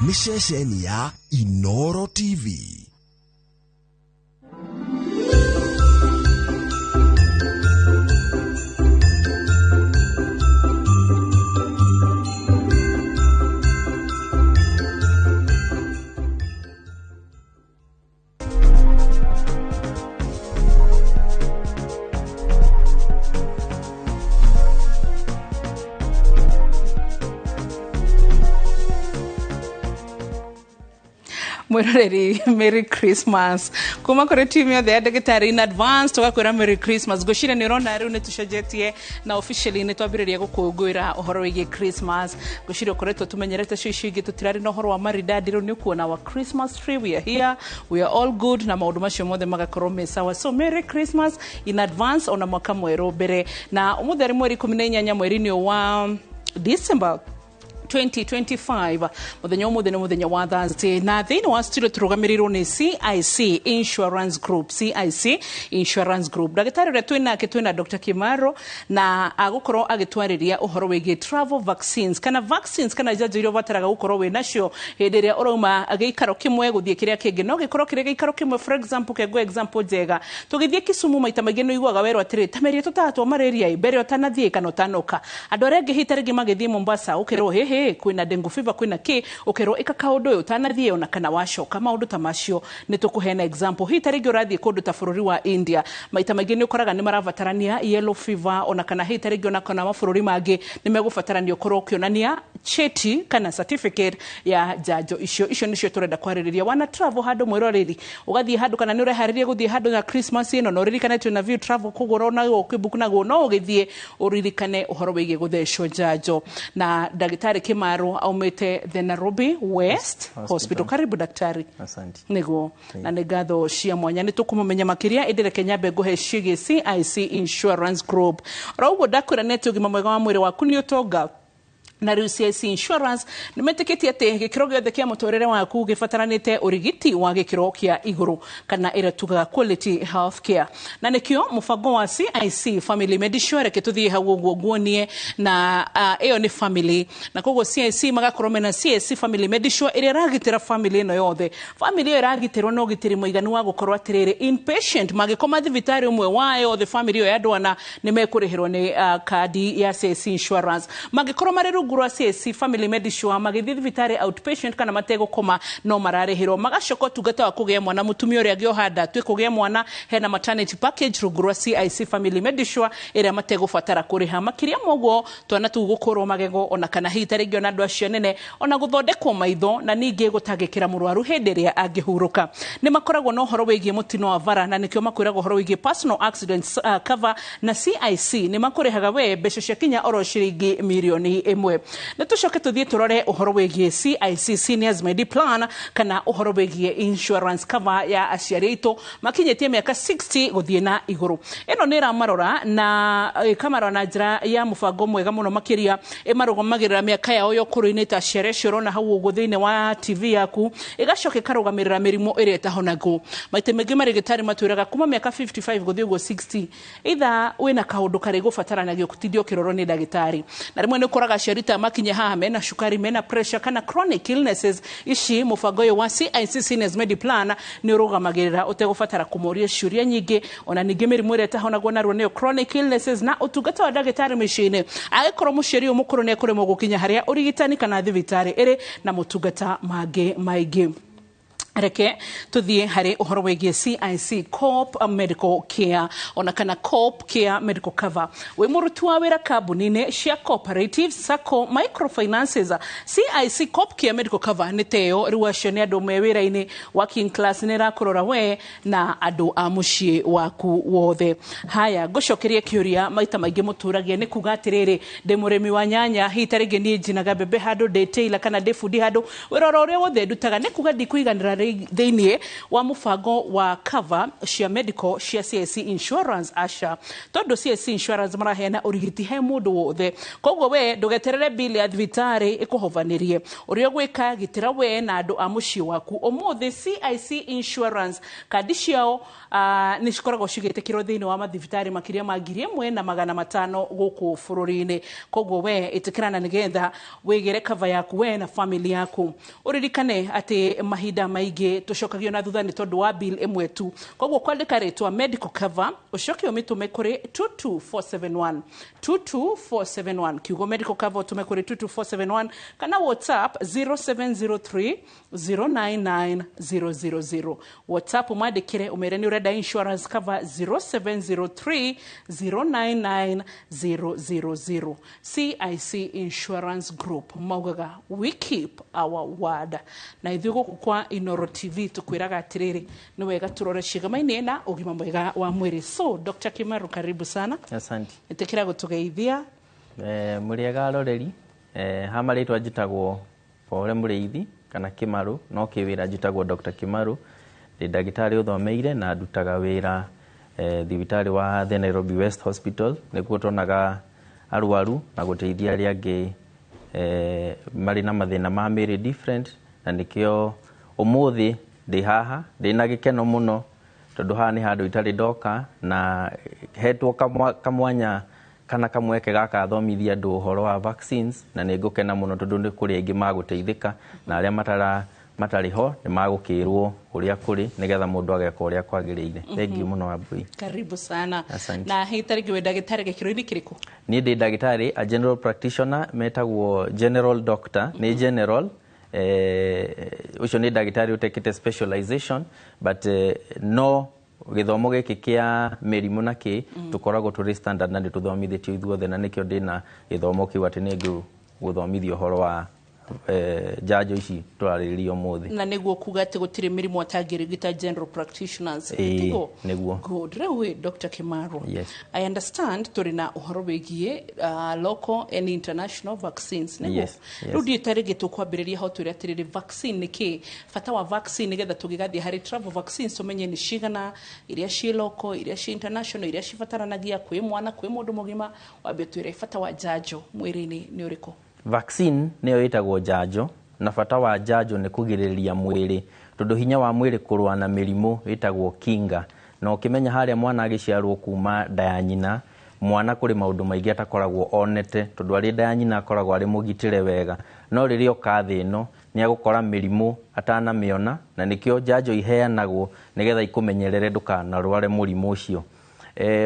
Nĩ ceceni ya Inoro TV. Mwiroreri, Merry Christmas kuma kuri team yothe ya Ndagĩtarĩ in Advance. Tũgakwĩra Merry Christmas. Ngwĩciria nĩ ũrona rĩu nĩ tũcenjetie na officially nĩ twambĩrĩria gũkũngũĩra ũhoro wĩgiĩ Christmas. Ngwĩciria ũkoretwo tũmenyerete cio icio ingĩ, tũtirarĩ na ũhoro wa maridadi. Rĩu nĩ ũkuona our Christmas tree, we are here, we are all good, na maũndũ macio mothe magakorwo me sawa. So Merry Christmas in advance, ona mwaka mwerũ mbere. Na ũmũthĩ arĩ mweri 18 mweri-inĩ wa December 2025. Muthenya ũmũthĩ nĩ mũthenya wa Thursday, na thĩinĩ wa studio tũrũgamĩrĩirwo nĩ CIC Insurance Group. CIC Insurance Group, ndagĩtarĩ ũrĩa twĩ nake, twĩna Dr. Kimaro, na agũkorwo agĩtwarĩria ũhoro wĩgiĩ travel vaccines, kana vaccines, kana njanjo iria ũbataraga gũkorwo wĩ nacio hĩndĩ ĩrĩa ũrauma gĩikaro kĩmwe gũthiĩ kĩrĩa kĩngĩ. No gĩkorwo kĩrĩ gĩikaro kĩmwe, for example, kengo example njega, tũgĩthiĩ Kisumu, maita maingĩ nĩ ũiguaga werwo atĩrĩ, tameria tũtatwa malaria mbere ũtanathiĩ kana ũtanoka. Andũ arĩa angĩ hita rĩngĩ magĩthiĩ Mombasa, ũkerwo hĩhĩ kwĩna dengue fever, kwĩna kĩ, ũkerwo ĩka kaũndũ ũyũ ũtanathiĩ ona kana wacoka. Maũndũ ta macio nĩ tũkũheana example. Hihi ta rĩngĩ ũrathiĩ kũndũ ta bũrũri wa India, maita maingĩ nĩ ũkoraga nĩ marabatarania yellow fever, ona kana hihi ta rĩngĩ ona kana mabũrũri mangĩ nĩ megũbatarania ũkorwo ũkĩonania cheti kana certificate ya njanjo icio. Icio nĩcio tũrenda kwarĩrĩria. Wana travel handũ, mwĩroreri, ũgathiĩ handũ kana nĩ ũreharĩria gũthiĩ handũ na Christmas ĩno, na ũririkane twĩna View Travel, kũgũra onaguo ũkĩbook naguo no ũgĩthiĩ ũririkane ũhoro wĩgiĩ gũthecwo njanjo. Na ndagĩtarĩ Kimaro aumĩte the Nairobi West Hospital. Hospital. Karibu, daktari. Asante. Nĩguo, na nĩ ngatho cia mwanya, nĩ tũkũmũmenya makĩria, ĩndĩ reke nyambe ngũhe ciĩgiĩ CIC Insurance Group. Oro ũguo ndakwĩra nĩ atĩ ũgima mwega wa mwĩrĩ waku nĩ ũtonga, na rĩu CIC Insurance nĩ metĩkĩtie atĩ gĩkĩro gĩothe kĩa mũtũrĩre waku gĩbataranĩte ũrigiti wa gĩkĩro kĩa igũrũ, kana ĩrĩa tugaga quality health care, na nĩkĩo mũbango wa CIC Family Medisure. Reke tũthiĩ hau ũguo nguonie, na ĩyo nĩ family, na koguo CIC magakorwo mena CIC Family Medisure ĩrĩa ĩragitĩra family ĩno yothe. Family ĩyo ĩragitĩrwo na ũgitĩri mũiganu wa gũkorwo atĩrĩrĩ, inpatient mangĩkoma thibitarĩ ũmwe wayo the family ĩyo ya andũ ana nĩ mekũrĩhĩrwo nĩ kandi ya CIC Insurance. Mangĩkorwo marĩ rungu rwa CIC Family Medisure, magĩthiĩ thibitarĩ outpatient kana mategũkoma no mararĩhĩrwo. Magacoka ũtungata wa kũgĩa mwana, mũtumia ũrĩa angĩoha nda atue kũgĩa mwana, hena maternity package rungu rwa CIC Family Medisure ĩrĩa mategũbatara kũrĩha. Makĩria ma ũguo, twana tũu gũkũrwo magego, ona kana hihi ta rĩngĩ ona andũ acio anene, ona gũthondekwo maitho, na ningĩ gũtangĩkĩra mũrwaru hĩndĩ ĩrĩa angĩhurũka. Nĩ makoragwo na ũhoro wĩgiĩ mũtino wa bara, na nĩkĩo makwĩraga ũhoro wĩgiĩ personal accident cover, na CIC nĩ makũrĩhaga we mbeca cia kinya oro ciringi mirioni 1. Nĩ tũcoke tũthiĩ tũrore ũhoro wĩgiĩ CIC Seniors Medi Plan, kana ũhoro wĩgiĩ insurance cover ya aciari aitũ makinyĩtie mĩaka 60 gũthiĩ na igũrũ. Ĩno nĩ ĩramarora na ĩkamarora na njĩra ya mũbango mwega mũno makĩria. Ĩmarũgamagĩrĩra mĩaka yao ya ũkũrũ-inĩ ta aciari acio ũrona hau ũguo thĩinĩ wa TV yaku, ĩgacoka ĩkarũgamĩrĩra mĩrimũ ĩrĩa ĩtahonagwo. Maita maingĩ marĩgĩtarĩ matwĩraga kuma mĩaka 55 gũthiĩ ũguo 60, either wĩna kaũndũ karĩ gũbataranagia gũtindio ũkĩrorwo nĩ ndagĩtarĩ, na rĩmwe nĩ ũkoraga aciari ta makinya haha mena cukari, mena pressure kana chronic illnesses ici. Mũbango ũyũ wa CIC Seniors Medi Plan nĩ ũrũgamagĩrĩra ũtegũbatara kũmoria ciũria nyingĩ. Ona ningĩ mĩrimũ ĩrĩa ĩtahonagwo narua nĩyo chronic illnesses, na ũtungata wa ndagĩtarĩ mĩciĩ-inĩ angĩkorwo mũciari ũyũ mũkũrũ nĩ ekũremwo gũkinya harĩa ũrigitani kana thibitarĩ ĩrĩ, na motungata mangĩ maingĩ. Reke tuthiĩ harĩ ũhoro wĩgiĩ CIC Coop Medical Care, ona kana Coop Care Medical Cover. Wĩ mũruti wa wĩra kambuni-inĩ cia cooperative, sacco, microfinances, CIC Coop Care Medical Cover nĩ teo. Rĩu acio nĩ andũ me wĩra-inĩ, working class, nĩ ĩrakũrora we na andũ a mũciĩ waku wothe. Haya, ngũcokerie kĩũria maita maingĩ mũtũragia, nĩ kuga atĩrĩrĩ, ndĩ mũrĩmi wa nyanya, hihi ta rĩngĩ niĩ njinaga mbembe handũ, ndĩ tailor kana ndĩ bundi handũ, wĩra oro ũrĩa wothe ndutaga, nĩ kuga ndikũiganĩra rĩ Thĩinĩ wa mũbango wa cover cia medical cia CIC Insurance, aca, tondũ CIC Insurance maraheana ũrigiti he mũndũ wothe. Koguo we ndũgeterere bill ya thibitarĩ ĩkũhovanĩrie. Ũrĩa ũgwĩka, gitĩra we na andũ a mũciĩ waku ũmũthĩ. CIC Insurance kandi ciao nĩ cikoragwo cigĩtĩkĩrwo thĩinĩ wa mathibitarĩ makĩria ma 1500 gũkũ bũrũri-inĩ. Koguo we ĩtĩkĩrana nĩgetha wĩgĩre cover yaku we na family yaku. Ũririkane atĩ mahinda maingĩ tũcokagio na thutha nĩ tondũ wa bill ĩmwe tu. Koguo kwandĩka rĩtwa medical cover, ũcoke ũmĩtũme kũrĩ 22471, 22471. Kiugo medical cover ũtũme kũrĩ 22471 kana WhatsApp 0703 099 000. WhatsApp ũmandĩkĩre ũmere nĩ ũrenda insurance cover, 0703 099 000. CIC Insurance Group maugaga, "We keep our word." Na ithuĩ gũkũ kwa Inoro TV tũkwĩraga atĩrĩrĩ, nĩ wega tũrore ciĩgamaine na ũgima mwega wa mwĩrĩ. So Dr. Kimaru, karibu sana. Asante. Ĩtĩkĩra gũtũgeithia. Mũrĩega aroreri. Ha marĩtwa njĩtagwo Pore Mũrĩithi kana Kĩmarũ, no kĩwĩra njĩtagwo Dr. Kĩmarũ. Ndĩ ndagĩtarĩ ũthomeire na ndutaga wĩra thibitarĩ wa The Nairobi West Hospital. Nĩkuo tuonaga arwaru na gũteithia arĩa angĩ marĩ na mathĩna ma mĩĩrĩ different, na nĩkĩo ũmũthĩ ndĩ haha ndĩ na gĩkeno mũno, tondũ haha nĩ handũ itarĩ ndoka na hetwo kamwanya kana kamweke gaka thomithia andũ ũhoro wa vaccines, na nĩ ngũkena mũno tondũ nĩ kũrĩ aingĩ magũteithĩka, na arĩa matarĩ ho nĩ magũkĩrwo ũrĩa kũrĩ nĩgetha mũndũ ageka ũrĩa kwagĩrĩire. Thank you mũno, Wambui. Karibu sana. Asante. Na hihi tarĩngĩ wĩ ndagĩtarĩ gĩkĩro-inĩ kĩrĩkũ? Niĩ ndĩ ndagĩtarĩ, a general practitioner, metagwo general doctor. Nĩ general, ũcio nĩ ndagĩtarĩ ũtekĩte specialization, but no gĩthomo gĩkĩ kĩa mĩrimũ na kĩ tũkoragwo tũrĩ standard na nĩ tũthomithĩtio ithuothe, na nĩkĩo ndĩna gĩthomo kĩu atĩ nĩ ngũgũthomithia ũhoro wa njanjo ici tũrarĩrĩria ũmũthĩ. Na nĩguo kuga atĩ gũtirĩ mĩrimũ atangĩrigita general practitioners? Ĩĩ. Tiguo? Nĩguo. Good. Rĩu ĩ, Dr. Kimaru, Yes. I understand tũrĩ na ũhoro wĩgiĩ local and international vaccines, nĩguo? Yes. Rĩu ndiũ tarĩngĩ tũkwambĩrĩria ho twĩre atĩrĩrĩ, vaccine nĩ kĩ, bata wa vaccine, nĩgetha tũgĩgathiĩ harĩ travel vaccines tũmenye nĩ cigana, iria ciĩ local, iria ciĩ international, iria cibataranagia kwĩ mwana, kwĩ mũndũ mũgima. Wambie twĩre bata wa njanjo mwĩrĩ-inĩ nĩ ũrĩkũ? Vaccine nĩyo ĩtagwo njanjo, na bata wa njanjo nĩ kũgirĩrĩria mwĩrĩ, tondũ hinya wa mwĩrĩ kũrũa na mĩrimũ ĩtagwo kinga. Na ũkĩmenya harĩa mwana agĩciarwo kuma nda ya nyina, mwana kũrĩ maũndũ maingĩ atakoragwo onete, tondũ arĩ nda ya nyina akoragwo arĩ mũgitĩre wega, no rĩrĩa oka thĩ ĩno nĩ agũkora mĩrimũ atanamĩona, na nĩkĩo njanjo iheanagwo nĩgetha ikũmenyerere ndũkanarware mũrimũ ũcio.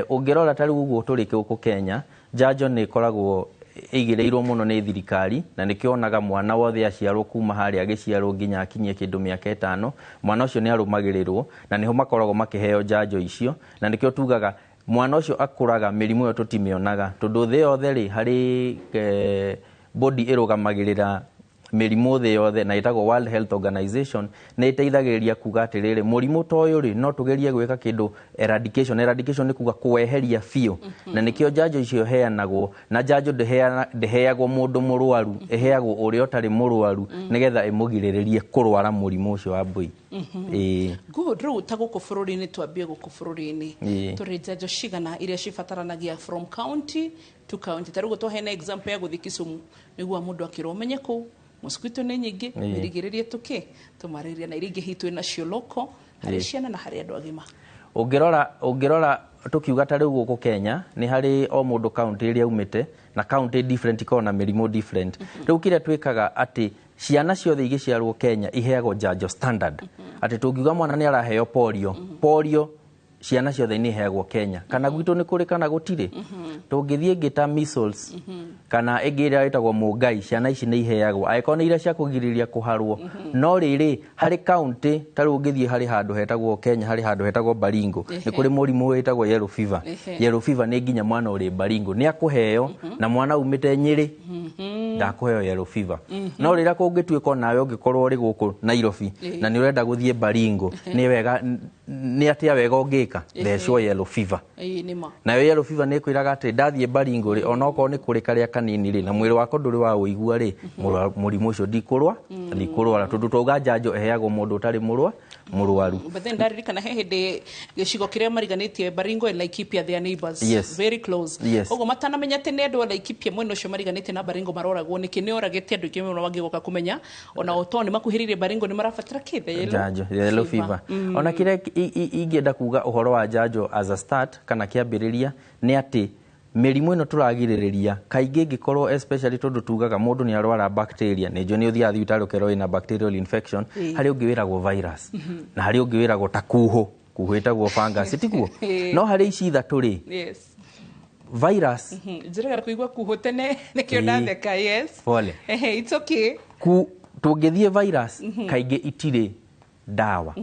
Ũngĩrora ta rĩu ũguo tũrĩ gũkũ Kenya, njanjo nĩ ĩkoragwo ĩigĩrĩirwo mũno nĩ thirikari, na nĩkĩo onaga mwana wothe aciarwo, kuma harĩa agĩciarwo nginya akinyie kĩndũ mĩaka 5, mwana ũcio nĩ arũmagĩrĩrwo, na nĩho makoragwo makĩheo njanjo icio, na nĩkĩo tugaga mwana ũcio akũraga mĩrimũ ĩyo tũtimĩonaga, tondũ thĩ yothe rĩ harĩ body ĩrũgamagĩrĩra mĩrimũ thĩ yothe na ĩtagwo World Health Organization, nĩ ĩteithagĩrĩria kuga atĩrĩrĩ, mũrimũ ta ũyũ rĩ, no tũgerie gwĩka kĩndũ eradication. Eradication nĩ kuga kũweheria biũ, na nĩkĩo njanjo icio heanagwo. Na njanjo ndĩheagwo mũndũ mũrwaru, ĩheagwo ũrĩa ũtarĩ mũrwaru nĩgetha ĩmũgirĩrĩrie kũrwara mũrimũ ũcio wa mbũi. Ĩĩ. Good. Rĩu ta gũkũ bũrũri-inĩ, twambie gũkũ bũrũri-inĩ, tũrĩ njanjo cigana iria cibataranagia from county to county? Ta rĩu twaheana example ya gũthiĩ Kisumu, nĩguo mũndũ akĩrwo ũmenye kũu mosquito nĩ nyingĩ, wĩrigĩrĩrie tũkĩ tũmarĩria na iria ingĩ hihi twĩ nacio local harĩ ciana na harĩ andũ agima. Ũngĩrora tũkiuga ta rĩu gũkũ Kenya nĩ harĩ o mũndũ county ĩrĩa aumĩte, na county different ikoragwo na mĩrimũ different. Rĩu kĩrĩa twĩkaga atĩ ciana ciothe igĩciarwo Kenya iheagwo njanjo standard, atĩ tũngiuga mwana nĩ araheo polio, polio ciana ciothe nĩ iheagwo Kenya, kana gwitũ nĩ kũrĩ kana gũtirĩ. Tũngĩthiĩ ĩngĩ ta measles kana ĩngĩ ĩrĩa ĩtagwo mũngai, ciana ici nĩ iheagwo angĩkorwo nĩ iria cia kũgirĩrĩria kũharwo. No rĩrĩ, harĩ county ta rĩu ũngĩthiĩ harĩ handũ hetagwo Kenya, harĩ handũ hetagwo Baringo, nĩ kũrĩ mũrimũ wĩtagwo yellow fever. Yellow fever nĩ nginya mwana ũrĩ Baringo nĩ akũheo, na mwana umĩte Nyĩrĩ ndakũheo yellow fever. No rĩrĩa kũngĩtuĩka onawe ũngĩkorwo ũrĩ gũkũ Nairobi na nĩ ũrenda gũthiĩ Baringo, nĩ wega. Nĩ atĩa wega ũngĩka? Thecwo yellow fever. Ĩĩ, nĩ ma. Nayo yellow fever nĩ ĩkwĩraga atĩ ndathiĩ Baringo rĩ, onokorwo nĩ kũrĩ karĩa kanini rĩ, na mwĩrĩ wakwa ndũrĩ wa ũigua rĩ, mũrimũ ũcio ndikũrwara, tondũ twauga njanjo ĩheagwo mũndũ ũtarĩ mũrwaru. But then ndaririkana he hĩndĩ gĩcigo kĩrĩa mariganĩtie Baringo and Laikipia, their neighbors, very close. Koguo matanamenya atĩ nĩ andũ a Laikipia mwena ũcio mariganĩtie na Baringo maroragwo nĩkĩ, nĩ oragĩte andũ aingĩ mũno mangĩgoka kũmenya ona o to nĩ makuhĩrĩirie Baringo nĩ marabatara kĩ, the yellow njanjo yellow fever. Ona kĩrĩa ingĩenda kuga ũhoro wa njanjo as a start kana kĩambĩrĩria nĩ atĩ mĩrimũ ĩno tũragirĩrĩria kaingĩ ĩngĩkorwo, especially tondũ tugaga mũndũ nĩ arwara bacteria, nĩ njũĩ nĩ ũthiaga thibitarĩ ũkerwo wĩna bacterial infection, harĩ ũngĩ wĩragwo virus na harĩ ũngĩ wĩragwo ta kuhũ, kuhũ ĩtagwo fungus, tiguo? No harĩ ici ithatũ rĩ, virus. Njĩrĩga kũigua kuhũ tene nĩkĩo ndatheka, yes. Pole. Ehe, it's okay. Ku tũngĩthiĩ virus, kaingĩ itirĩ ndawa,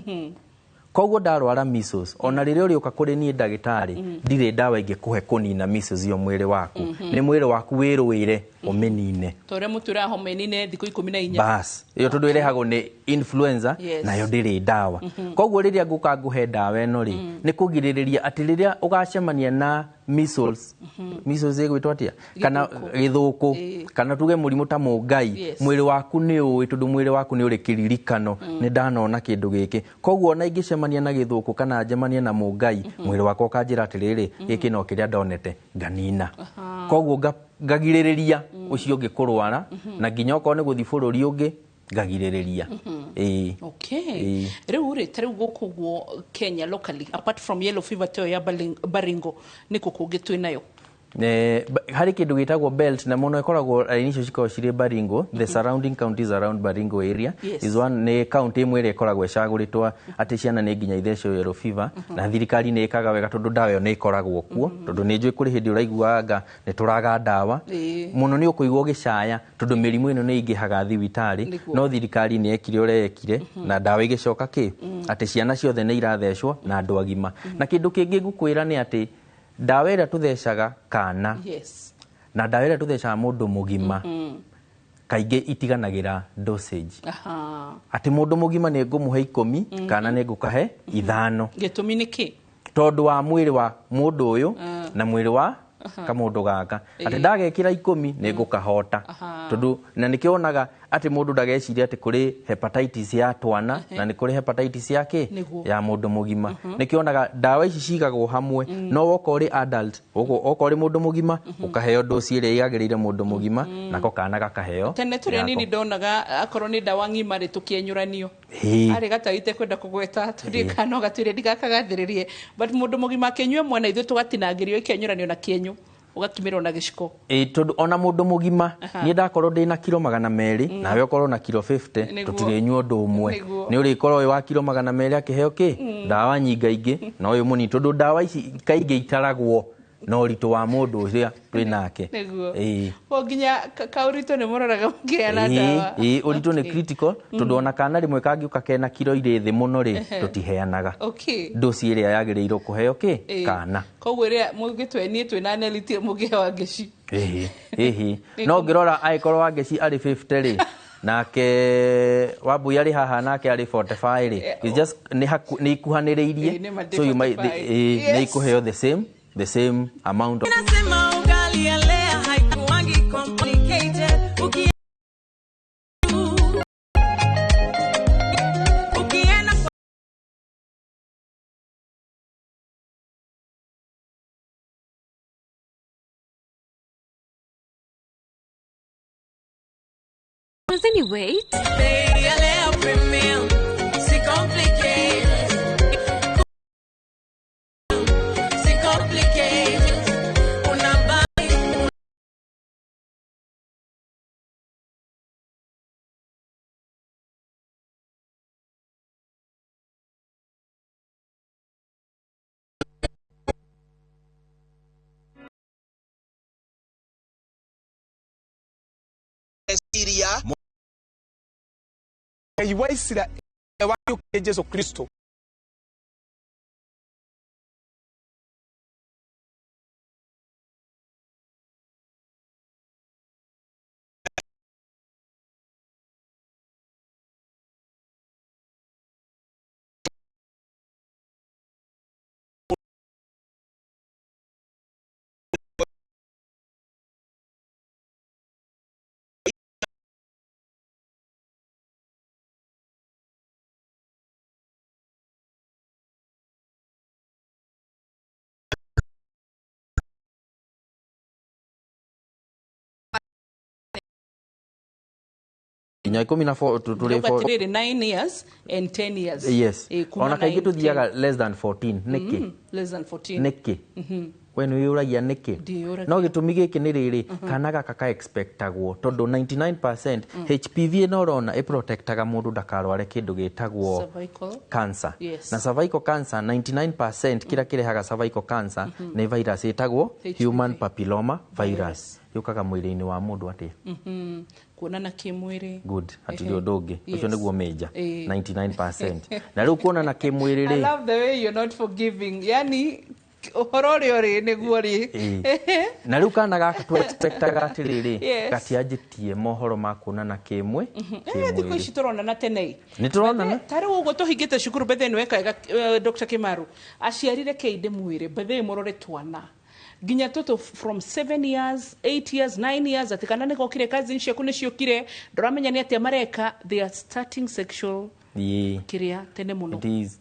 koguo ndarwara measles, ona rĩrĩa ũrĩũka kũrĩ niĩ ndagĩtarĩ, ndirĩ ndawa ingĩkũhe kũnina measles iyo mwĩrĩ waku. Nĩ mwĩrĩ waku wĩrũĩre ũmĩnine. Ta ũrĩa mũtu ũrahoma ĩnine thikũ 14. Bas, ĩyo tondũ ĩrehagwo nĩ influenza, nayo ndĩrĩ ndawa. Koguo rĩrĩa ngũka ngũhe ndawa ĩno rĩ, nĩ kũgirĩrĩria atĩ rĩrĩa ũgacemania na measles, measles ĩgwĩtwo atĩa, kana gĩthũkũ, kana tuge mũrimũ ta mũngai, mwĩrĩ waku nĩ ũĩ, tondũ mwĩrĩ waku nĩ ũrĩ kĩririkano, nĩ ndanona kĩndũ gĩkĩ. Koguo ona ingĩcemania na gĩthũkũ kana njemanie na mũngai, mwĩrĩ wakwa ũkanjĩra atĩrĩrĩ, gĩkĩ no kĩrĩa ndonete, nganina. Koguo ngagirĩrĩria ũcio ũngĩ kũrwara, na nginya okorwo nĩ gũthiĩ bũrũri ũngĩ ngagirĩrĩria. Ĩĩ. Okay. Ĩĩ. Rĩu rĩ, ta rĩu gũkũ ũguo Kenya locally, apart from yellow fever ta ĩyo ya Baringo, nĩkũ kũngĩ twĩ nayo? Harĩ kĩndũ gĩtagwo belt, na mũno ĩkoragwo raini icio cikoragwo cirĩ Baringo, the surrounding counties around Baringo area. Is one, nĩ county ĩmwe ĩrĩa ĩkoragwo ĩcagũrĩtwo atĩ ciana nĩ nginya ithecwo yellow fever, na thirikari nĩ ĩkaga wega tondũ ndawa ĩyo nĩ ĩkoragwo kuo, tondũ nĩ njũĩ kũrĩ hĩndĩ ũraiguaga nĩ tũraga ndawa mũno, nĩ ũkũigua ũgĩcaya tondũ mĩrimũ ĩno nĩ ĩingĩhaga thibitarĩ. No thirikari nĩ yekire ũrĩa yekire na ndawa igĩcoka kĩ atĩ ciana ciothe nĩ irathecwo na andũ agima. Na kĩndũ kĩngĩ ngũkwĩra nĩ atĩ ndawa ĩrĩa tũthecaga kana na ndawa ĩrĩa tũthecaga mũndũ mũgima kaingĩ itiganagĩra dosage. Atĩ mũndũ mũgima nĩ ngũmũhe 10, kana nĩ ngũkahe 5. Gĩtũmi nĩ kĩ? Tondũ wa mwĩrĩ wa mũndũ ũyũ na mwĩrĩ wa kamũndũ gaka, atĩ ndagekĩra 10 nĩ ngũkahota. Tondũ na nĩkĩo wonaga atĩ mũndũ ndageciria atĩ kũrĩ hepatitis ya twana na nĩ kũrĩ hepatitis ya kĩ ya mũndũ mũgima. Nĩkĩo wonaga ndawa ici cigagwo hamwe, no woka ũrĩ adult, woka ũrĩ mũndũ mũgima, ũkaheo dosi ĩrĩa yagĩrĩire mũndũ mũgima, nako kana gakaheo Tene tũrĩ yako. anini ndonaga akorwo nĩ ndawa ng'ima rĩ, tũkĩenyũranio. Arĩ gataite kwenda kũgweta tũthiĩ kana no gatuire ndigakagathĩrĩrie, but mũndũ mũgima akĩnyua mwena, ithuĩ tũgatinangĩrio ikenyũranio na kĩenyũ, ũgakimĩrwo na gĩciko. Ĩ, tondũ ona mũndũ mũgima, niĩ ndakorwo ndĩna kiro 200, nawe ũkorwo na kiro 50, tũtirĩnyua ũndũ ũmwe. Nĩ ũrĩkorwo ũyũ wa kiro 200 akĩheo kĩ ndawa nyingaingĩ na ũyũ mũnini, tondũ ndawa ici kaingĩ itaragwo na ũritũ wa mũndũ ũrĩa twĩ nake. O nginya kaũritũ nĩ mũroraga mũkĩheana ndawa. Ĩĩ, ũritũ nĩ critical, tondũ ona kana rĩmwe kangĩũka kena kiro irĩ thĩ mũno rĩ, tũtiheanaga dosi ĩrĩa yagĩrĩirwo kũheo kĩ kana. Koguo ĩrĩa mũngĩtwe niĩ twĩ na Nelly ti mũngĩhe wa ngeci. Ĩhĩ, ĩhĩ. No ngĩrora angĩkorwo wa ngeci arĩ 50 rĩ, nake Wambui arĩ haha nake arĩ 45 rĩ, it's just nĩ nĩ ikuhanĩrĩirie. Ĩĩ, nĩ ma So you might, 45. ĩĩ, nĩ ikũheo the same amount of Nasema ugali ya lea haikuangi complicated. Ukienda kwa Was any wait? Bei ya lea premium, si complicated. Si complicated. Una buy Syria. Ngai wa Isiraeli wa Jesu Kristo. Nginya ikũmi na tũrĩ Ndauga atĩrĩrĩ, 9 years and 10 years. Yes. Kuma Ona kaingĩ 9, tũthiaga less than 14. Nĩkĩ? Less than 14. Nĩkĩ? We nĩ wĩyũragia nĩkĩ? Ndiyũragia. No gĩtũmi gĩkĩ nĩ rĩrĩ, kana gaka ka expectagwo tondũ 99% HPV ĩno ũrona ĩprotectaga mũndũ ndakarware kĩndũ gĩtagwo Cervical. cancer. Yes. Na cervical cancer, 99% kĩrĩa kĩrehaga cervical cancer nĩ virus ĩtagwo HPV. Human papilloma virus. Yũkaga mwĩrĩ-inĩ wa mũndũ atĩa? Kuonana kĩmwĩrĩ. Good, hatirĩ Ehe. ũndũ ũngĩ. Ũcio nĩguo major, 99%. Na rĩu kuonana kĩmwĩrĩ I rĩ, love the way you're not forgiving. Yani ũhoro ũrĩa ũrĩ nĩguo rĩ. Ĩĩ. Na rĩu kana gaka tũ expectaga atĩrĩrĩ, gatianjĩtie mohoro ma kuonana kĩmwe Thikũ ici kĩmwĩrĩ. tũronana tene. Nĩ tũronana. Ta rĩu ũguo tũhingĩte cukuru bethe nĩ wekaga, Dr. Kimaru, aciari rekei ndĩmwĩre bethe mũrore twana nginya tũtũ from 7 years, 8 years, 9 years, atĩ kana nĩgokire, cousin ciaku nĩciũkire, ndũramenya nĩ atĩa mareka, they are starting sexual kĩrĩa tene mũno. It is.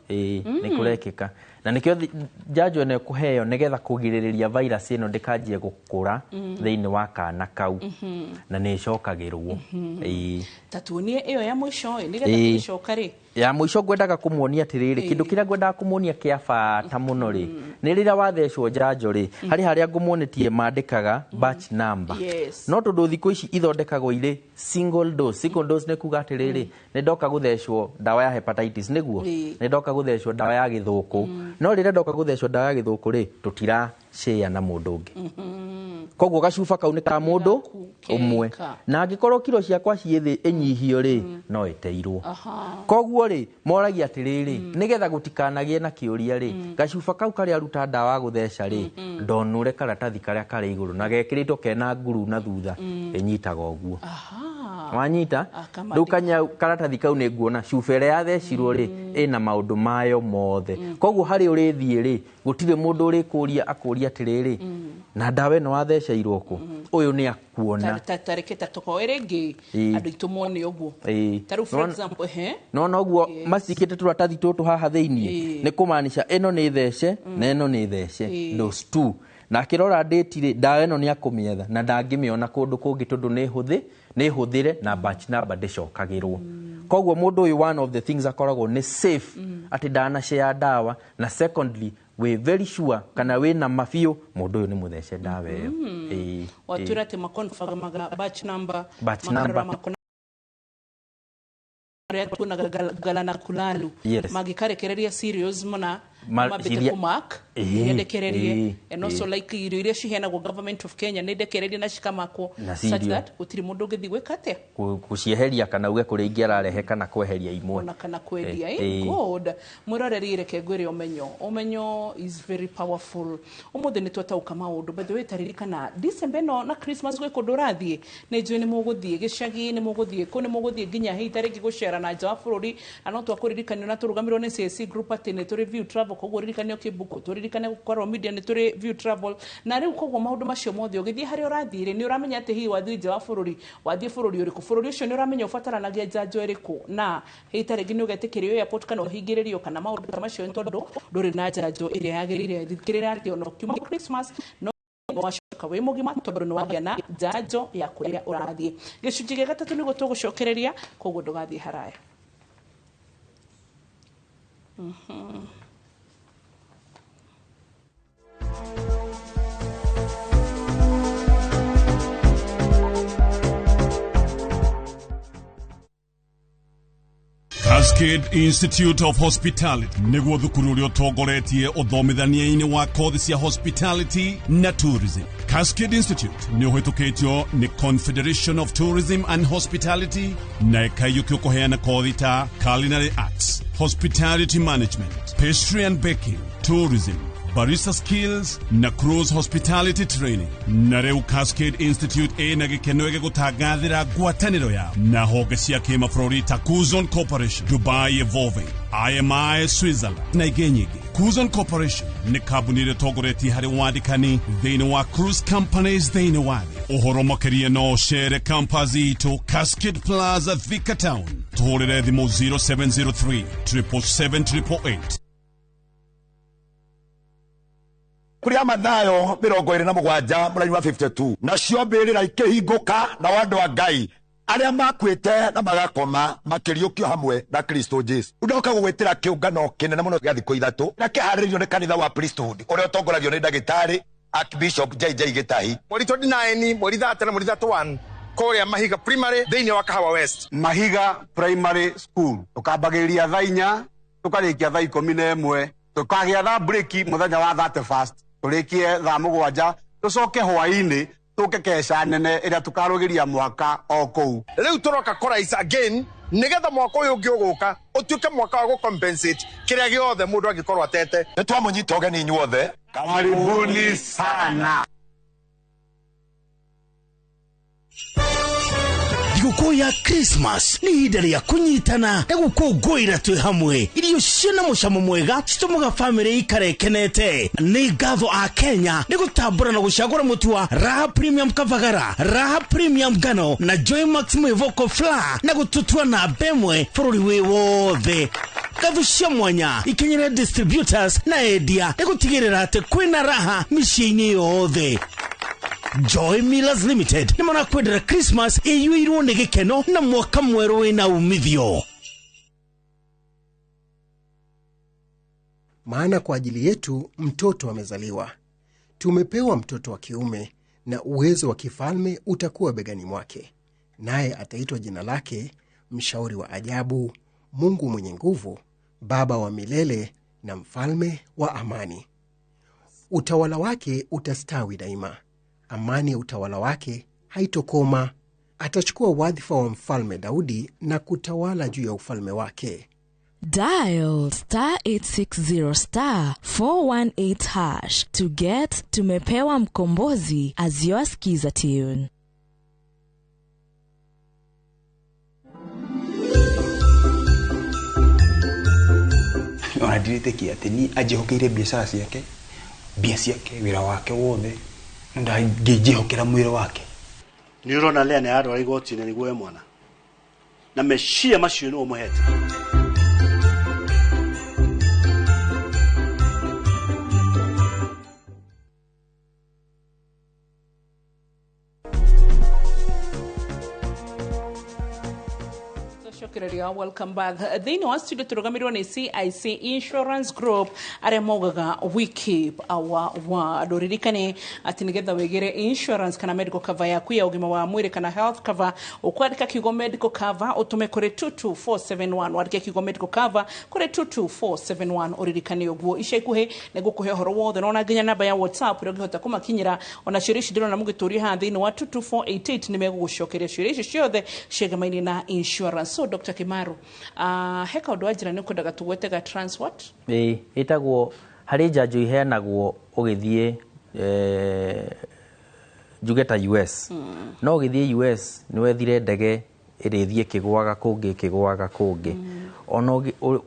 Ĩĩ, nĩ kũrekĩka na nĩkĩo njanjo ĩno ĩkũheo nĩgetha kũgirĩrĩria virus ĩno ndĩkanjie gũkũra thĩinĩ wa kana kau, na nĩ ĩcokagĩrwo. Ĩĩ. Ta tuonie ĩyo ya mũico ĩ, nĩgetha tũgĩcoka rĩ. Ya mũico ngwendaga kũmuonia atĩrĩrĩ, kĩndũ kĩrĩa ngwendaga kũmuonia kĩa bata mũno rĩ, nĩ rĩrĩa wathecwo njanjo rĩ, harĩ harĩa ngũmuonetie mandĩkaga batch number. No tondũ thikũ ici ithondekagwo irĩ single dose. Single dose nĩ kuga atĩrĩrĩ, nĩ ndoka gũthecwo ndawa ya hepatitis, nĩguo nĩ ndoka gũthecwo ndawa ya gĩthũkũ, no rĩrĩa ndoka gũthecwo ndawa ya gĩthũkũ rĩ, tũtira share na mũndũ ũngĩ, koguo gacuba kau nĩ ka mũndũ Gaku ũmwe. keka. Na angĩkorwo kiro ciakwa ciĩ thĩ ĩnyihio rĩ, no ĩteirwo. Koguo rĩ, moragia atĩrĩrĩ, nĩgetha gũtikanagĩe na kĩũria rĩ, gacuba kau karĩa aruta ndawa ya gũtheca rĩ, ndonũre karatathi karĩa karĩ igũrũ na gekĩrĩtwo kena nguru na thutha ĩnyitaga ũguo. Wanyita? Akamandĩka. Rĩu kanya karatathi kau nĩ nguona cuba ĩrĩa yathecirwo rĩ, ĩna maũndũ mayo mothe, koguo harĩ ũrĩthiĩ rĩ, gũtirĩ mũndũ ũrĩkũria akũria atĩrĩrĩ, na ndawa ĩno watheceirwo kũ? Ũyũ nĩ akuona. Tareke ta tũkoe rĩngĩ, andũ aitũ mone ũguo. Ta rĩu, for example, ehe. No noguo macikĩte tũratathi tũtũ haha thĩiniĩ, nĩ kũmaanisha ĩno nĩ thece na ĩno nĩ thece, dose 2, na akĩrora date rĩ, ndawa ĩno nĩ akũmĩetha na ndangĩmĩona kũndũ kũngĩ tondũ nĩ hũthĩ, nĩ hũthĩre na batch number ndĩcokagĩrwo. Koguo mũndũ ũyũ, one of the things akoragwo nĩ safe atĩ ndanashare ndawa, na secondly wĩ very sure kana wĩ na mabiũ mũndũ ũyũ nĩ mũthece ndawa ĩyo. Ĩĩ. Watwĩra atĩ makonfirmaga batch number. Batch makarora number. Makona arĩa tuonaga galana kulalu mangĩkarekereria cereals mũna, mambĩte kũmark iria ndekererie, and also like irio iria ciheanagwo Government of Kenya nĩ ndekererie na cikamakwo Na such cirio. that gũtirĩ mũndũ ũngĩthiĩ gwĩka atĩa. Gũcieheria kana uge kũrĩa ingĩ ararehe kana kweheria imwe. Ona kana kwendia. Good. Mwĩroreri, reke ngwĩre, ũmenyo, ũmenyo is very powerful. Ũmũthĩ nĩ twataũka maũndũ. By the way, taririkana December ĩno na Christmas gwĩ kũndũ ũrathiĩ, nĩ njũĩ nĩ mũgũthiĩ gĩcagi, nĩ mũgũthiĩ kũ, nĩ mũgũthiĩ nginya hihi ta rĩngĩ gũcera na nja wa bũrũri, na no twakũririkanio na tũrũgamĩrwo nĩ CAC Group atĩ nĩ tũrĩ View Travel. Koguo ririkane ũkĩbook, tũririkane gũkorwo media nĩ tũrĩ View Travel. Na rĩu koguo maũndũ macio mothe ũgĩthiĩ harĩa ũrathiĩ rĩ, nĩ ũramenya atĩ hihi wathiĩ nja wa bũrũri, wathiĩ bũrũri ũrĩkũ, bũrũri ũcio nĩ ũramenya ũbataranagia njanjo ĩrĩkũ, na hihi ta rĩngĩ nĩ ũgetĩkĩrio airport kana ũhingĩrĩrio kana maũndũ ta macio nĩ tondũ ndũrĩ na njanjo ĩrĩa yagĩrĩire. Thikĩrĩra atĩ ona ũkiuma Christmas no wacoka wĩ mũgima tondũ nĩ wagĩa na njanjo ya kũrĩa ũrathiĩ. Gĩcunjĩ gĩa gatatũ nĩguo tũgũcokereria, koguo ndũgathiĩ haraya. Cascade Institute of Hospitality nĩguo thukuru ũrĩa ũtongoretie ũthomithania-inĩ wa kothi cia hospitality na tourism. Cascade Institute nĩ ũhĩtũkĩtio nĩ Confederation of Tourism and Hospitality na ĩkaiyũkio kũheana kothi ta culinary arts, hospitality management, pastry and baking, tourism, barista skills na cruise hospitality training. Na rĩu Cascade Institute ĩna gĩkeno gĩgũtangathĩra ngwatanĩro yao na honge cia kĩmabũrũri ta Cuzon Corporation, Dubai Evolving, IMI Switzerland na ingĩ nyingĩ. Cuzon Corporation nĩ kambuni ĩrĩa ĩtongoretie harĩ wandĩkani thĩinĩ wa cruise companies thĩinĩ wa thĩ. Ũhoro makĩria no ũcere campus itũ, Cascade Plaza, Thika Town. Tũhũrĩre thimũ 0703 777 888. Kũrĩa Mathayo 27 mũraini wa 52, nacio mbĩrĩra ikĩhingũka, nao andũ a Ngai Arĩa makuĩte na magakoma makĩriũkio hamwe na Kristo Jesu. Ndoka gũgwĩtĩra kĩũngano kĩnene mũno gĩa thikũ 3 na kĩharĩrĩirio nĩ kanitha wa Priesthood ũrĩa ũtongoragio nĩ ndagĩtarĩ Archbishop JJ Gĩtahi. Mweri 29, mweri 30 na mweri 31 kũrĩa Mahiga Primary thĩinĩ wa Kahawa West. Mahiga Primary School tukambagĩrĩria thaa 4 tukarĩkia thaa 11 tukagĩa thaa break mũthenya wa 31 tũrĩkie thaa 7 tũcoke hwaĩ-inĩ tũke keca nene ĩrĩa tũkarũgĩria mwaka o kũu. Rĩu tũroka kũraisa again nĩgetha mwaka ũyũ ũngĩ ũgũka ũtuĩke mwaka wa gũcompensate kĩrĩa gĩothe mũndũ angĩkorwo atete. Nĩ twamũnyita ũgeni inyuothe. Karibuni sana. Thigũkũ ya Christmas nĩ ihinda rĩa kũnyitana na gũkũngũĩra twĩ hamwe. Irio ciĩna mũcamo mwega citũmaga bamĩrĩ ikare ĩkenete. Nĩ ngatho a Kenya nĩ gũtambũra na gũcagũra mũtu wa Raha Premium Kavagara, Raha Premium Ngano na Joy Max Mwĩvoko Flour na gũtũtua namba ĩmwe bũrũri wĩ wothe. Ngatho cia mwanya ikinyĩre distributors na endia nĩ gũtigĩrĩra atĩ kwĩna raha mĩciĩ-inĩ yothe. Joy Millers Limited nĩ marakwendera Christmas ĩiyũirwo nĩ gĩkeno na mwaka mwerũ wĩna umithio. Maana kwa ajili yetu mtoto amezaliwa, tumepewa mtoto wa kiume, na uwezo wa kifalme utakuwa begani mwake, naye ataitwa jina lake Mshauri wa Ajabu, Mungu Mwenye Nguvu, Baba wa Milele na Mfalme wa Amani. Utawala wake utastawi daima, amani ya utawala wake haitokoma. Atachukua wadhifa wa mfalme Daudi na kutawala juu ya ufalme wake. Dial star 860 star 418 hash to get Tumepewa Mkombozi as your skiza tune. Ona ndiretĩkia atĩ niĩ anjĩhokeire biacara ciake, mbia ciake, wĩra wake wothe, ndangĩnjĩhokera mwĩrĩ wake. Nĩ ũrona Lea nĩ ararwara igoti-inĩ nĩguo we mwana. Na meciria macio nĩwe ũmũhete. Welcome back. Thĩinĩ wa studio tũrũgamĩrĩirwo nĩ CIC Insurance Group arĩa maugaga we keep our word. Ũririkane atĩ nĩgetha wĩgĩre insurance kana medical cover yaku ya ũgima wa mwĩrĩ kana health cover, ũkwandĩka kiugo medical cover ũtũme kũrĩ 22471. Wandĩke kiugo medical cover kũrĩ 22471 ũririkane ũguo. Ica ikuhĩ nĩ ngũkũhe ũhoro wothe na ona nginya namba ya WhatsApp ĩrĩa ũngĩhota kũmakinyĩra. Ona ciũria ici ndĩrona mũgĩtũria haha thĩinĩ wa 22488 nĩ megũgũcokeria ciũria ici ciothe ciegemaine na insurance. So Dr. Kimaru, he kaũndũ wa njĩra nĩ ũkwendaga tũgwete ga trans what? Ĩĩ, ĩtagwo harĩ njanjo iheanagwo ũgĩthiĩ njuge ta US. No ũgĩthiĩ US nĩ wethire ndege ĩrĩthiĩ ĩkĩgũaga kũngĩ ĩkĩgũaga kũngĩ. Ona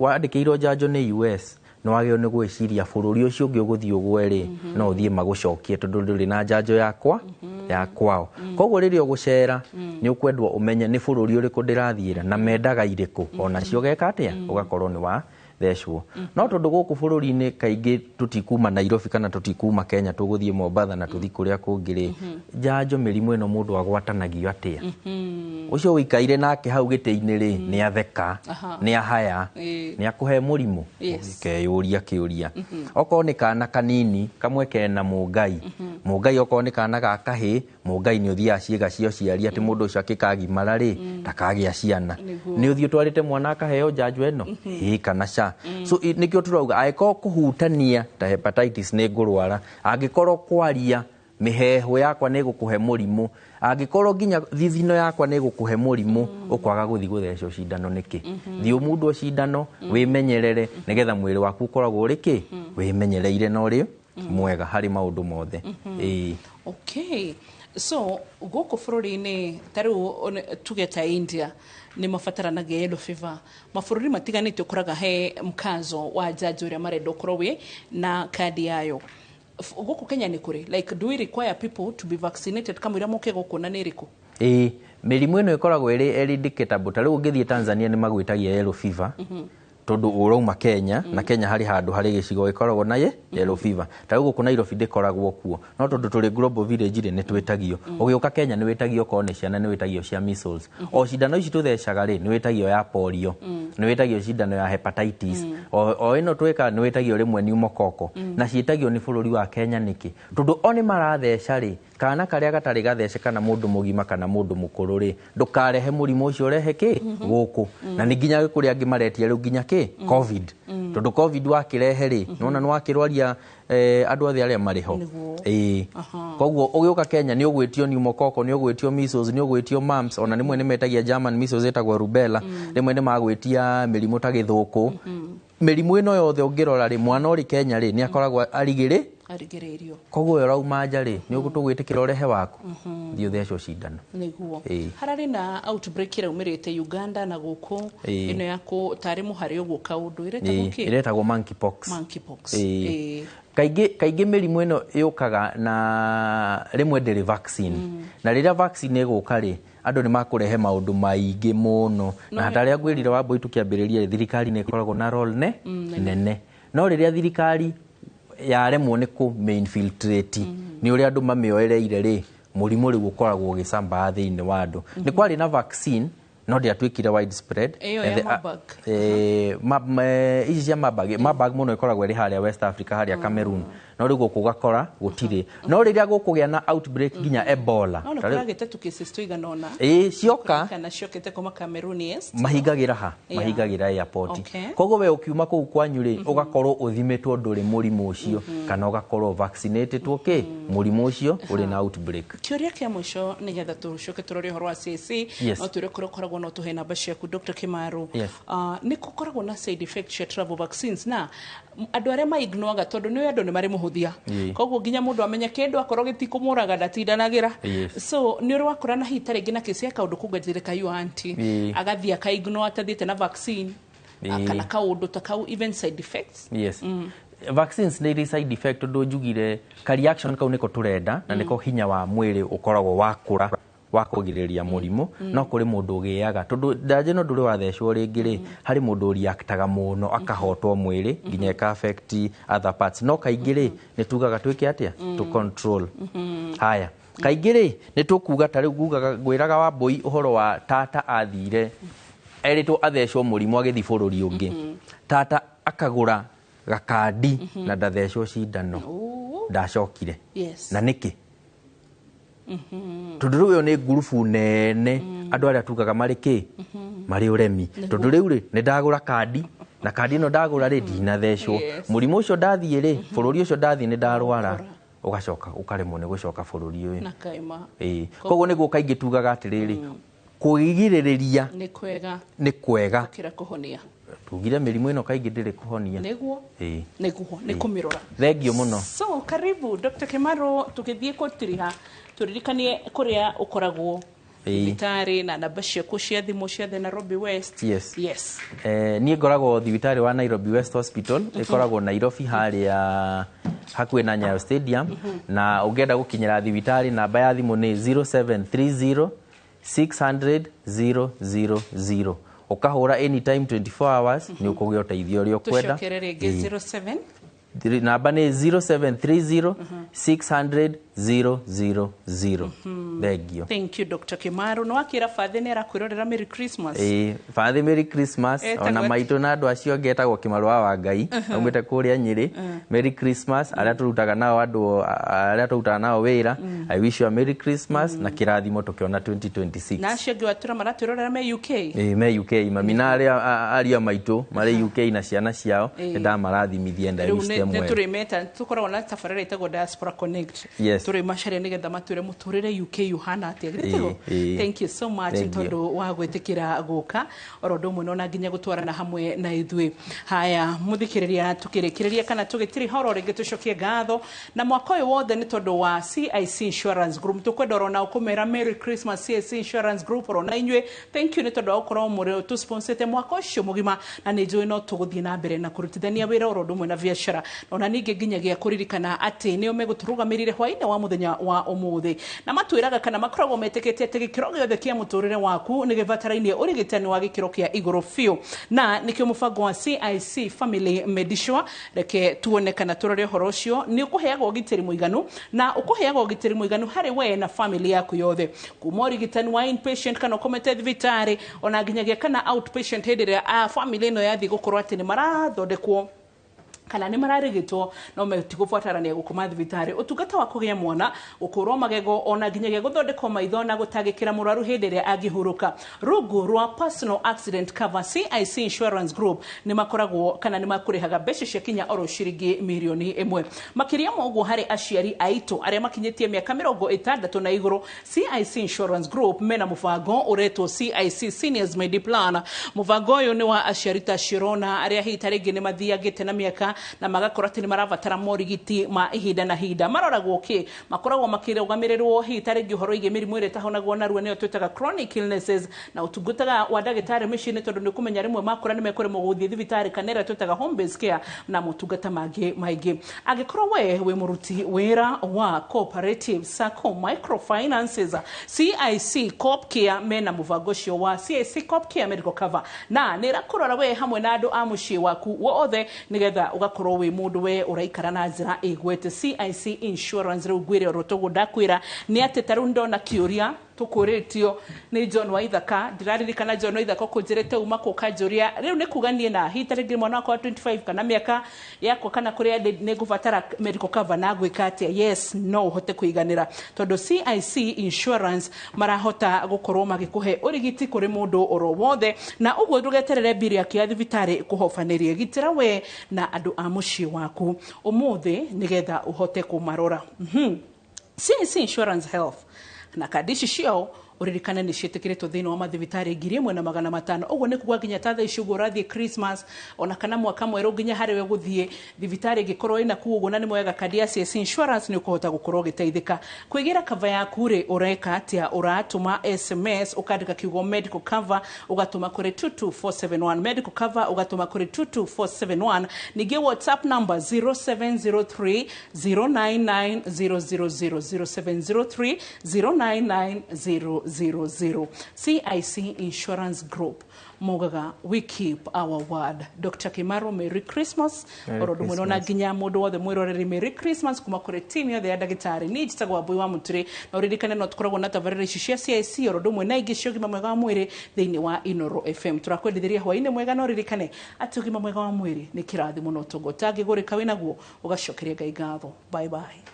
wandĩkĩirwo njanjo nĩ US nĩ wagĩrĩirwo nĩ gwĩciria bũrũri ũcio ũngĩ ũgũthiĩ ũgwe rĩ, no ũthiĩ magũcokie tondũ ndũrĩ na njanjo yakwa ya kwao. Koguo rĩrĩa ũgũcera nĩ ũkwendwo ũmenye nĩ bũrũri ũrĩkũ ndĩrathiĩra na mendaga irĩkũ, onacio ũgeka atĩa, ũgakorwo nĩ wa thecwo. No tondũ gũkũ bũrũri-inĩ kaingĩ tũtikuma Nairobi kana tũtikuma Kenya, tũgũthiĩ Mombatha na tũthiĩ kũrĩa kũngĩ rĩ, njanjo mĩrimũ ĩno mũndũ agwatanagio atĩa? Ũcio ũikaire nake hau gĩtĩ-inĩ rĩ, nĩ atheka, nĩ ahaya, nĩ akũhe mũrimũ, ũkeyũria kĩũria. Okorwo nĩ kana kanini kamwe kena mũngai, mũngai okorwo nĩ kana ga kahĩĩ, mũngai nĩ ũthiaga ciĩga cia ũciari atĩ mũndũ ũcio akĩkagimara rĩ, ndakagĩa ciana. Nĩ ũthiĩ ũtwarĩte mwana akaheo njanjo ĩno? Ĩĩ kana ca. So nĩkĩo tũrauga angĩkorwo kũhutania ta hepatitis nĩ ngũrwara, angĩkorwo kwaria mĩheehũ yakwa nĩ ĩgũkũhe mũrimũ, angĩkorwo nginya thithino yakwa nĩ ĩgũkũhe mũrimũ, ũkwaga gũthiĩ gũthecwo cindano nĩkĩ? Thiĩ ũmundwo cindano, wĩmenyerere nĩgetha mwĩrĩ waku ũkoragwo ũrĩ kĩ? Wĩmenyereire na ũrĩ mwega harĩ maũndũ mothe. Ĩĩ. Okay. So gũkũ bũrũri-inĩ ta rĩu tuge ta India nĩ mabataranagia yellow fever. Mabũrũri matiganĩte ũkoraga he mkazo wa njanjo ĩrĩa marenda ũkorwo wĩ na kandi yayo. Gũkũ Kenya nĩ kũrĩ, like do we require people to be vaccinated kamũira moke gũkũ na nĩ ĩrĩkũ? Ĩĩ, mĩrimũ ĩno ĩkoragwo ĩrĩ eradicatable. Ta rĩu ũngĩthiĩ Tanzania nĩ magwĩtagia yellow fever. Tondũ ũrauma Kenya, na Kenya harĩ handũ harĩ gĩcigo gĩkoragwo na yellow fever. Ta rĩu gũkũ Nairobi ndĩkoragwo kuo, no tondũ tũrĩ global village rĩ, nĩ twĩtagio. Ũgĩũka Kenya nĩ wĩtagio, okorwo nĩ ciana nĩ wĩtagio cia measles. O cindano ici tũthecaga rĩ, nĩ wĩtagio ya polio, nĩ wĩtagio cindano ya hepatitis, o ĩno twĩkaga nĩ wĩtagio rĩmwe pneumococcal. Na ciĩtagio nĩ bũrũri wa Kenya nĩkĩ? Tondũ o nĩ maratheca rĩ, kana karĩa gatarĩ gathece kana mũndũ mũgima kana mũndũ mũkũrũ rĩ, ndũkarehe mũrimũ ũcio ũrehe kĩ gũkũ. Na nĩ nginya kũrĩ angĩ maretia rĩu nginya kĩ COVID, tondũ COVID wakĩrehe rĩ, nĩwona nĩ wakĩrwaria andũ othe arĩa marĩ ho. Ĩĩ, koguo ũgĩũka Kenya nĩ ũgwĩtio pneumococcal, nĩ ũgwĩtio measles, nĩ ũgwĩtio mumps, ona rĩmwe nĩ metagia German measles ĩtagwo rubella, rĩmwe nĩ magwĩtia mĩrimũ ta gĩthũkũ. Mĩrimũ ĩno yothe ũngĩrora rĩ, mwana ũrĩ Kenya rĩ, nĩ akoragwo arigĩrĩ Arigĩrĩirio. Koguo we ũrauma nja rĩ, nĩ ũgũtũgwĩtĩkĩra ũrehe waku, thiĩ ũthecwo cindano. Nĩguo. Ĩĩ. Hararĩ na outbreak ĩraumĩrĩte Uganda na gũkũ. Ĩno ya kũ tarĩ mũharĩ ũguo kaũndũ ĩretagwo kĩ? Ĩretagwo monkeypox. Monkeypox. Ĩĩ. Ĩĩ. Kaingĩ mĩrimũ ĩno yũkaga na rĩmwe ndĩrĩ vaccine, na rĩrĩa vaccine ĩgũka rĩ, andũ nĩ makũrehe maũndũ maingĩ mũno. Na hatarĩa ngwĩrire Wambũi tũkĩambĩrĩria rĩ, thirikari nĩ ĩkoragwo na role nene, no rĩrĩa thirikari yaremwo nĩ kũ infiltrate nĩ ũrĩa andũ mamĩoereire rĩ, mũrimũ rĩu ũkoragwo ũgĩcambaa thĩinĩ wa andũ. Nĩ kwarĩ na vaccine no ndĩatuĩkire widespread. Ĩyo And ya Marburg. Ici cia Marburg, Marburg mũno ĩkoragwo ĩrĩ harĩa West Africa, harĩa Cameroon, no rĩu gũkũ ũgakora gũtirĩ. No rĩrĩa gũkũgĩa na outbreak nginya Ebola, No nĩ ta rĩu- kũragĩte tu cases tũigana ũna. Ĩĩ, cioka. Kana ciokĩte kuma Cameroon, yes. Mahingagĩra ha? Mahingagĩra airport. Koguo we ũkiuma kũu kwanyu rĩ, ũgakorwo ũthimĩtwo ndũrĩ mũrimũ ũcio, kana ũgakorwo vaccinated kĩ mũrimũ ũcio ũrĩ na outbreak. Kĩũria kĩa mũico nĩgetha tũcoke tũrore ũhoro wa CAC. Yes. No twĩre kũrĩa ũkoragwo, no tũhe namba ciaku, Dr. Kimaru. Yes. Nĩ gũkoragwo na side effect cia travel vaccines na andũ arĩa maignoaga, tondũ nĩ andũ nĩ marĩ mũhũthia, koguo nginya mũndũ amenya kĩndũ akorwo gĩtikũmũraga ndatindanagĩra. So nĩ ũrĩ wakora na hihi ta rĩngĩ na kesi ya kaũndũ kũnganjĩrĩka your auntie agathiĩ akaignore atathiĩte na vaccine, kana kaũndũ ta kau, even side effects? Yes, vaccines nĩ irĩ side effect, tondũ njugire ka reaction kau nĩko tũrenda na nĩko hinya wa mwĩrĩ ũkoragwo wakũra wa kũgirĩrĩria mũrimũ. No kũrĩ mũndũ ũgĩaga, tondũ njanjo ĩno ndũrĩ wathecwo rĩngĩ rĩ, harĩ mũndũ ũreactaga mũno akahotwo mwĩrĩ nginya ĩka affect other parts. No kaingĩ rĩ, nĩ tugaga twĩke atĩa to control. Haya, kaingĩ rĩ, nĩ tũkuga ta rĩu ngugaga ngwĩraga Wambũi ũhoro wa tata athire erĩtwo athecwo mũrimũ agĩthiĩ bũrũri ũngĩ. Tata akagũra gakandi na ndathecwo cindano, ndacokire. Na nĩkĩ? Tondũ rĩu ĩyo nĩ ngurubu nene, andũ arĩa tugaga marĩ kĩ marĩ ũremi, tondũ rĩu rĩ, nĩ ndagũra kandi na kandi ĩno ndagũra rĩ, ndinathecwo mũrimũ ũcio, ndathiĩ rĩ, bũrũri ũcio ndathiĩ nĩ ndarwara, ũgacoka ũkaremwo nĩ gũcoka bũrũri ũyũ. Na kaima. Ĩĩ, koguo nĩguo kaingĩ tugaga atĩrĩrĩ, kwĩgirĩrĩria nĩ kwega nĩ kwega gũkĩra kũhonia. Tugire mĩrimũ ĩno kaingĩ ndĩrĩ kũhonia. Nĩguo. Ĩĩ. Nĩguo, nĩ kũmĩrora. Thengiũ mũno. So karibu, Dr. Kimaro, tũgĩthiĩ gũtiriha, tũririkanie kũrĩa ũkoragwo, thibitarĩ na namba ciaku cia thimũ cia the Nairobi West. Yes. Yes. Niĩ ngoragwo thibitarĩ wa Nairobi West Hospital, ĩkoragwo Nairobi harĩa hakuhĩ na Nyayo Stadium. Na ũngĩenda gũkinyĩra thibitarĩ, namba ya thimũ nĩ 0730 600 000. Ũkahũra anytime, 24 hours, nĩ ũkũgĩa ũteithio ũrĩa ũkwenda. Tũcokere rĩngĩ. 07 Namba nĩ 0730 600 000. Thengio. Thank you, Dr. Kimaru. Nĩ wakĩra bathĩ nĩ arakwĩrorera Merry Christmas. Ĩĩ, bathĩ, Merry Christmas. Etagwo Ona atĩa? maitũ na andũ acio angĩ, etagwo Kĩmarũ wa Ngai, aumĩte kũrĩa Nyĩrĩ. Merry Christmas. Arĩa tũrutaga nao, andũ arĩa tũrutaga nao wĩra, I wish you a Merry Christmas na kĩrathimo tũkĩona 2026. Na acio angĩ watũra maratwĩrorera me UK. Ĩĩ, me UK, mami na arĩa ariũ a maitũ marĩ UK na ciana ciao, nĩ ndamarathimithia and I Rĩu wish them nĩ well. tũrĩmeta, tũkoragwo na tabarĩra ĩtagwo Diaspora Connect. Tũrĩmacaria nĩgetha matwĩre mũtũrĩre UK ũhana atĩa. Githĩ tiguo? Ĩĩ. Thank you so much. Thank you. Tondũ wa gwĩtĩkĩra gũka oro ũndũ ũmwe na nginya gũtwarana hamwe na ithuĩ. Haya, mũthikĩrĩria, tũkĩrĩkĩrĩria kana tũgĩtiriha oro rĩngĩ, tũcokie ngatho na mwaka ũyũ wothe nĩ tondũ wa CIC Insurance Group. Tũkwenda oro nao kũmera Merry Christmas. CIC Insurance Group, oro na inyuĩ thank you nĩ tondũ wa gũkorwo mũrĩ tũsponsete mwaka ũcio mũgima, na nĩ njũĩ no tũgũthiĩ na mbere na kũrutithania wĩra oro ũndũ ũmwe na biacara. Ona ningĩ nginyagia kũririkana atĩ nĩo megũtũrũgamĩrĩire hwaĩ-inĩ. wa mũthenya wa ũmũthĩ. Na matwĩraga kana makoragwo metĩkĩtie atĩ gĩkĩro gĩothe kĩa mũtũrĩre waku nĩ gĩbatarainie ũrigitani wa gĩkĩro kĩa igũrũ biũ, na nĩkĩo mũbango wa CIC Family Medisure. Reke tuone kana tũrore ũhoro ũcio nĩ ũkũheaga ũgitĩri mũiganu, na ũkũheaga ũgitĩri mũiganu harĩ we na family yaku yothe, kuma ũrigitani wa inpatient kana ũkomete thibitarĩ, ona nginyagia kana outpatient hĩndĩ ĩrĩa family ĩno yathiĩ gũkorwo atĩ nĩ marathondekwo kana nĩ mararigitwo no metigũbatarania gũkoma thibitarĩ. Ũtungata wa kũgĩa mwana, gũkũrwo magego, ona nginyagia gũthondekwo maitho na gũtangĩkĩra mũrwaru hĩndĩ ĩrĩa angĩhurũka rungu rwa personal accident cover. CIC Insurance Group nĩ makoragwo kana nĩ makũrĩhaga mbeca cia kinya oro ciringi mirioni 1. Makĩria ma ũguo, harĩ aciari aitũ arĩa makinyĩtie mĩaka 60 na igũrũ, CIC Insurance Group mena mũbango ũretwo CIC Seniors Mediplan. Mũbango ũyũ nĩ wa aciari ta Shirona arĩa hihi ta rĩngĩ nĩ mathiangĩte na mĩaka na magakorwo atĩ nĩ marabatara morigiti ma ihinda na hinda. Maroragwo kĩ makoragwo makĩrũgamĩrĩrwo hihi ta rĩngĩ ũhoro wĩgiĩ mĩrimũ ĩrĩa ĩtahonagwo narua, nĩyo twĩtaga chronic illnesses, na ũtungataga wa ndagĩtarĩ mĩciĩ-inĩ, tondũ nĩ ũkũmenya rĩmwe makũra nĩ mekũremwo gũthiĩ thibitarĩ, kana ĩrĩa twĩtaga home based care na motungata mangĩ maingĩ. Angĩkorwo we wĩ mũruti wĩra wa cooperative, sacco, microfinances, CIC Coop Care mena mũbango ũcio wa CIC Coop Care Medical Cover, na nĩ ĩrakũrora we hamwe na andũ a mũciĩ waku wothe, nĩgetha ũgakorwo wĩ mũndũ we ũraikara na njĩra ĩgwete. CIC Insurance, rĩu ngwĩre oro toguo ndakwĩra nĩ atĩ ta rĩu ndona kĩũria tũkũrĩtio nĩ John Waithaka. Ndĩraririkana John Waithaka ũkũnjĩrĩte uma kũkanjũria rĩu nĩ kuga niĩ na hihi ta rĩngĩ mwana wakwa wa 25 kana mĩaka yakwa kana kũrĩa nĩ ngũbatara medical cover na gwĩka atĩa. Yes, no ũhote kũiganĩra tondũ CIC Insurance marahota gũkorwo magĩkũhe ũrigiti kũrĩ mũndũ oro wothe, na ũguo ndũgeterere mbiri yaku ya thibitarĩ kũhobanĩrie. Gitĩra we na andũ a mũciĩ waku ũmũthĩ nĩgetha ũhote kũmarora. CIC Insurance Health na kandi ici ciao, ũririkane nĩ ciĩtĩkĩrĩtwo thĩinĩ wa mathibitarĩ 1500. Ũguo nĩ kuga nginya ta thaa ici ũguo ũrathiĩ Christmas ona kana mwaka mwerũ, nginya harĩ we gũthiĩ thibitarĩ ĩngĩkorwo ĩna kuo ũguo na nĩ moyaga kandi ya CIC Insurance, nĩ ũkũhota gũkorwo ũgĩteithĩka. Kwĩgĩra cover yaku rĩ, ũreka atĩa? Ũratũma SMS, ũkandĩka kiugo medical cover, ũgatũma kũrĩ 22471. Medical cover, ũgatũma kũrĩ 22471. Ningĩ WhatsApp number 0703 099 000, 0703 099 000. CIC Insurance Group mogaga, "We keep our word." Dr. Kimaro, Merry Christmas. Merry Oro ndumwe na Christmas. Nginya mũndũ wothe mwĩroreri, Merry Christmas kuma kũrĩ team yothe ya ndagĩtarĩ. Niĩ njĩtagwo Wambui wa Mũtũrĩ, na ũririkane no tũkoragwo na tabarĩra ici cia CIC oro ũndũ ũmwe na ingĩ cia ũgima mwega wa mwĩrĩ thĩinĩ wa Inoro FM. Tũrakwendithĩria hwaĩ-inĩ mwega, na ũririkane atĩ ũgima mwega wa mwĩrĩ nĩ kĩrathimo na ũtonga ũtangĩgũrĩka. Wĩnaguo ũgacokeria Ngai ngatho. Bye bye.